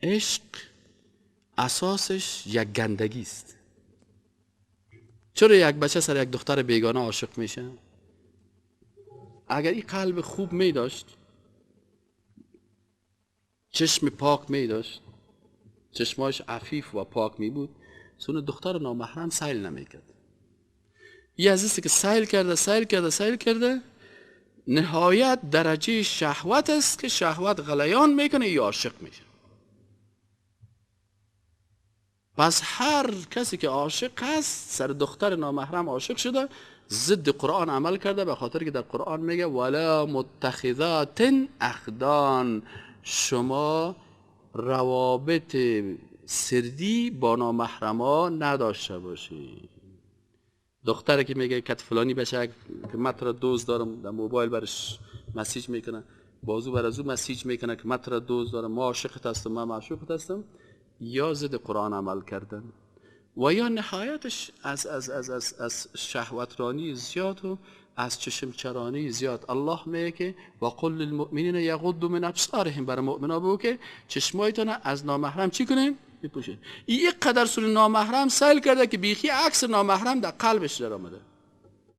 عشق اساسش یک گندگی است. چرا یک بچه سر یک دختر بیگانه عاشق میشه؟ اگر این قلب خوب می داشت، چشم پاک می داشت، چشماش عفیف و پاک می بود، سون دختر نامحرم سیل نمی کرد. یه عزیزی که سیل کرده سیل کرده سیل کرده، نهایت درجه شهوت است که شهوت غلیان میکنه یا عاشق میشه. پس هر کسی که عاشق هست سر دختر نامحرم عاشق شده، ضد قرآن عمل کرده، به خاطر که در قرآن میگه ولا متخذات اخدان، شما روابط سردی با نامحرما نداشته باشید. دختری که میگه کت فلانی بشه که من را دوست دارم، در موبایل برش message میکنه، بازو بر از او message میکنه که من را دوست دارم، ما عاشقت هستم، من معشوقت هستم، یا ضد قرآن عمل کردن و یا نهایتش از از از از از شهوترانی زیاد و از چشم چرانی زیاد. الله میگه که و قل للمؤمنین یغضوا من ابصارهم، برای مؤمنا بگو که چشمایتان از نامحرم چی کنین؟ بپوشین. این قدر سر نامحرم سیل کرده که بیخی عکس نامحرم در قلبش در آمده.